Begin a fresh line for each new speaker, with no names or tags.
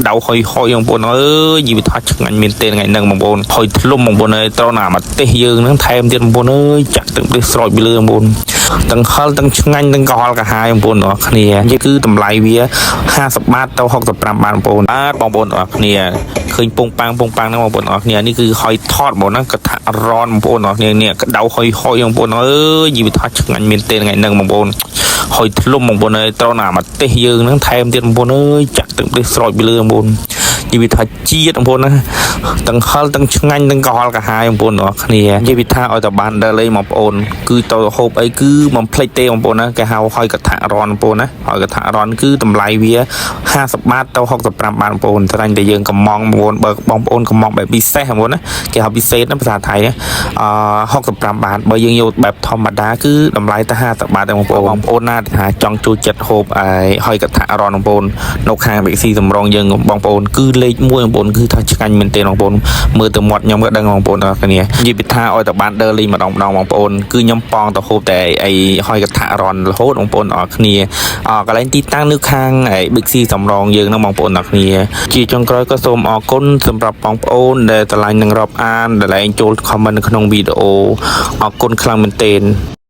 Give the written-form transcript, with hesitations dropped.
ដៅហុយហុយបងប្អូនអើយនិយាយថាឆ្ងាញ់មែនទេថ្ងៃហ្នឹងបងប្អូនហុយធ្លុំបងប្អូនអើយត្រូវណាម្ទេសយើងហ្នឹងថែមទៀតបងប្អូនអើយចាក់ទឹកម្ទេសស្រោចពីលើបងប្អូនទាំងហឹរទាំងឆ្ងាញ់ទាំងក្រហល់កាហាយបងប្អូនទាំងអស់គ្នានិយាយគឺតម្លៃវា50បាតទៅ65បាតបងប្អូនបាទបងប្អូនទាំងអស់គ្នាឃើញពងប៉ាំងពងប៉ាំងហ្នឹងបងប្អូនទាំងអស់គ្នានេះគឺហុយថតបងប្អូនណាកថារ៉នបងប្អូនទាំងអស់គ្នានេះក្តៅហុយហុយបងប្អូនអើយនិយាយថាឆ្ងាញ់មែនទេថ្ងៃហ្នឹងបងប្អូន ហុយធ្លុំបងប្អូនអើយត្រូវណាម្ទេសយើងហ្នឹងថែមទៀតបងប្អូនអើយចាក់ទឹកម្ទេសស្រោចពីលើបងប្អូននិយាយថាជាតិបងប្អូនណាទាំងហឹរទាំងឆ្ងាញ់ទាំងក្រហល់កាហាយបងប្អូនទាំងអស់គ្នានិយាយថាឲ្យតែបានដល់លេងបងប្អូនគឺទៅហូបអីគឺមិនភ្លេចទេបងប្អូនណាគេហៅហុយកថារនបងប្អូនណាហុយកថារនគឺតម្លៃវា50បាតទៅ65បាតបងប្អូនត្រាញ់តែយើងកំងបងប្អូនបើបងប្អូនកំងបែបពិសេសបងប្អូនណាគេហៅពិសេសណាភាសាថៃណាអឺ65បាតបើយើងយកបែបធម្មតាគឺតម្លៃតែ50បាតទេបងប្អូនបងប្អូនណាថាចង់ចូលចិត្តហូបអីហុយកថារនបងប្អូននៅខាងបិស៊ីសំរងយើងបងប្អូនគឺលេខ1បងប្អូនគឺថាឆ្ងាញ់មែនទេបងប្អូនមើលទៅមាត់ខ្ញុំក៏ដឹងបងប្អូនទាំងអស់គ្នានិយាយពីថាឲ្យតែបានដើរលេងម្ដងម្ដងបងប្អូនគឺខ្ញុំប៉ងទៅហូបតែអីហុយកថារនរហូតបងប្អូនទាំងអស់គ្នាអកន្លែងទីតាំងនៅខាងអីបិស៊ីសំរងយើងហ្នឹងបងប្អូនទាំងអស់គ្នាជាចុងក្រោយក៏សូមអរគុណសម្រាប់បងប្អូនដែលស្រឡាញ់នឹងរាប់អានដែលឯងចូល comment នៅក្នុងវីដេអូអរគុណខ្លាំងមែនទែន។